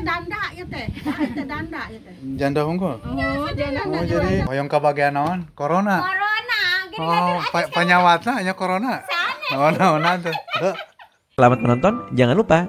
Teh danda ieu teh. Nah, teh danda ieu teh. Janda hungkul. Oh, janda. Oh, jadi hoyong kabagian naon? Corona. Corona, gini. Oh, panyawatna nya corona. Oh, naon tuh. Selamat menonton, jangan lupa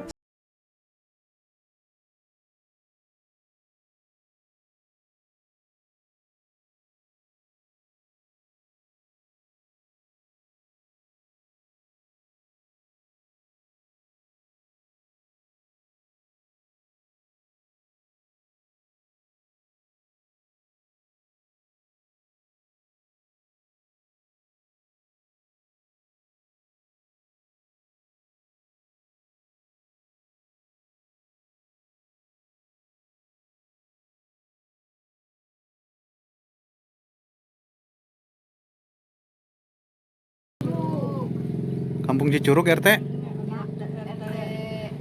Kampung Cicurug RT.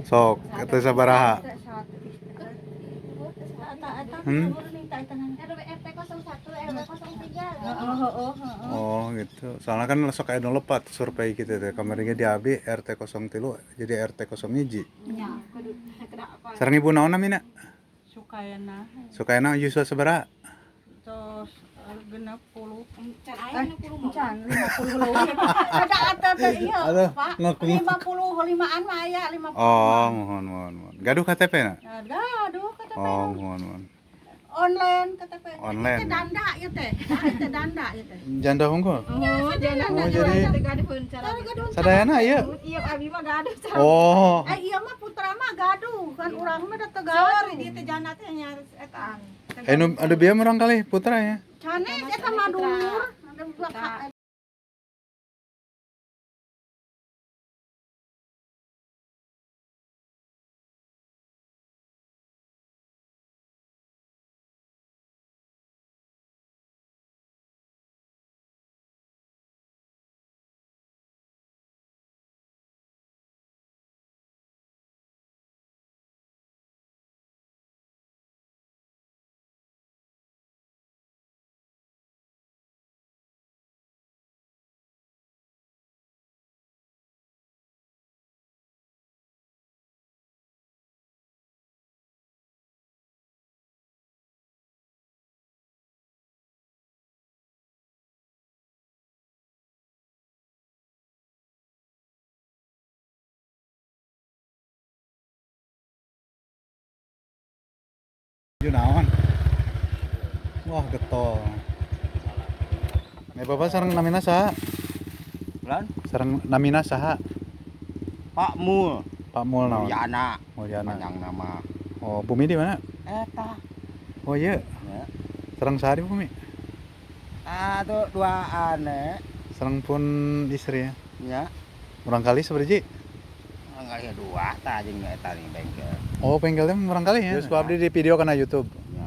Sok, RT sabaraha? Hmm? RW RT 01 RW 03. Oh, gitu. Soalnya kan sok aya nu lepat survei gitu teh. Kamarnya di abi RT 03 jadi RT 01. Ya, kudu kenapa? Sareng ibu naon namina? Sukayana. Sukayana yuswa sabaraha? Tos 60. Can aya 60 mah. Can 50 leuwih. Ada atuh teh ieu, Aduh, Pak. ngaku. 55-an mah aya 50. Oh, mohon mohon mohon. Gaduh KTP na? Gaduh KTP. Oh, mohon mohon. Online KTP. Online. Teh danda ieu teh. Nah, teh danda ieu teh. Janda hungkul. Oh, janda. Oh, jadi gaduh cara. sadayana ieu. Iya, abi mah gaduh cara. Oh. Eh iya mah putra mah gaduh kan urang mah da teu gaduh. Sorry, dia teh janda teh nya etaan. Eh nu anu bieu murang kali putra ya. Sanes eta mah dulur. Ada dua ka- Ieu naon? Wah, getol. Nih Bapak sareng namina saha? Lan Sareng namina saha? Pak Mul. Pak Mul naon? Mulyana. Mulyana. Panjang nama. Oh, bumi di mana? Eta. Oh iya. Ya. Sareng saha di bumi? Ah tuh dua aneh. Sareng pun istri ya. Ya. Murang kali seberji? Enggak ya dua ta jeung eta nih bengkel. Oh, bengkelnya murang kali ya. Terus ku abdi di video kana YouTube. Ya.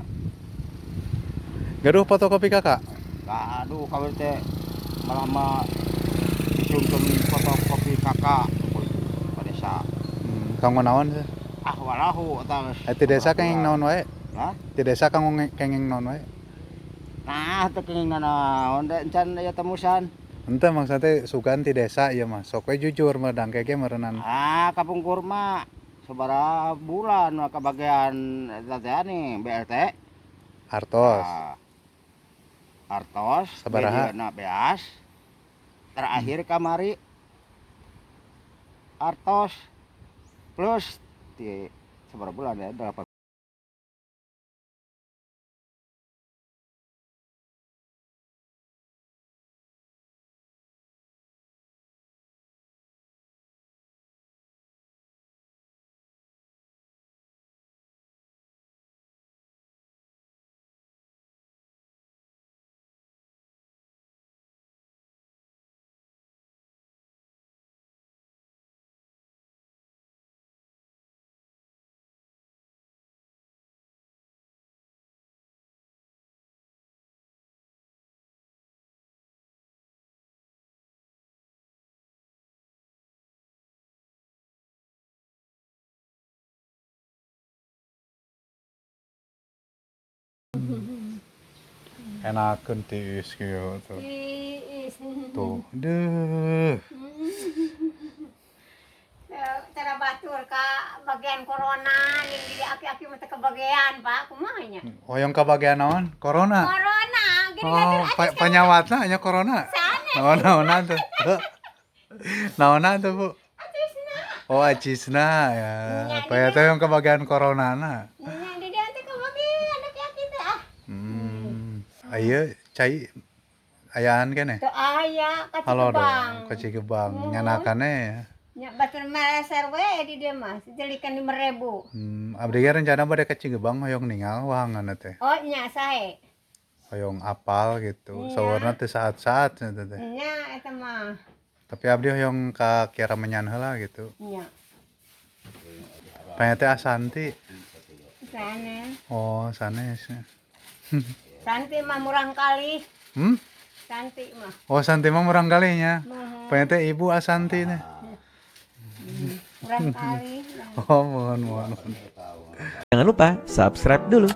Gaduh fotokopi kakak. Aduh kawin teh malah mah dicungkeun fotokopi kakak ka desa. Kanggo naon sih? Ah walahu eta geus. Eh, ti desa kenging naon wae? Hah? Ti desa kanggo kenging naon wae? Nah, teu kenging nanaon teh encan aya temusan. Henteu maksudnya teh sugan ti desa ieu mah. Sok we jujur mah dangke ge meureunan. Ah, kapungkur mah sabaraha bulan mah kabagian eta teh nih BLT. Artos. Ah, artos. Sabaraha? Bedieuna beas. Terakhir kamari artos plus di sabaraha bulan ya 8. Enakeun tiis kieu tuh. Tiis. Tuh, deuh. Cara. Batur ka bagian corona ning di aki-aki mah teu kebagian, Pak. Kumaha nya? Hoyong kabagian naon? Corona. Corona, gini Oh, batur acis kan panyawatna nya corona. sanes. Naon naonan tuh? Naonan tuh, Bu? Acisna. Oh, acisna ya. Nya, Apa ya teh yang kebagian corona na. Nya di dieu teh kebagian aki-aki teh ah. Ayo cai ayaan keneh. Teu aya ka Halo Cikebang. dong, ke Cigebang nyanakane ya. Nya batur mereser we di dieu mah, sejelikan 5.000. Abdi ge rencana bade ke Cigebang hoyong ningal wahanganna teh. Oh nya sae. Hoyong apal gitu. Iya. Saurna teh saat-saat nya teh. Nya eta mah. Tapi abdi hoyong ka Kiara Menyan heula gitu. Nya. Panya teh Asanti. Sanes. Oh, sanes. Santi mah murang kali. Santi mah. Oh, Santi mah murang kalinya. Muhun. Panya teh Ibu Asanti teh. Murang kali. Oh, mohon mohon. Jangan lupa subscribe dulu.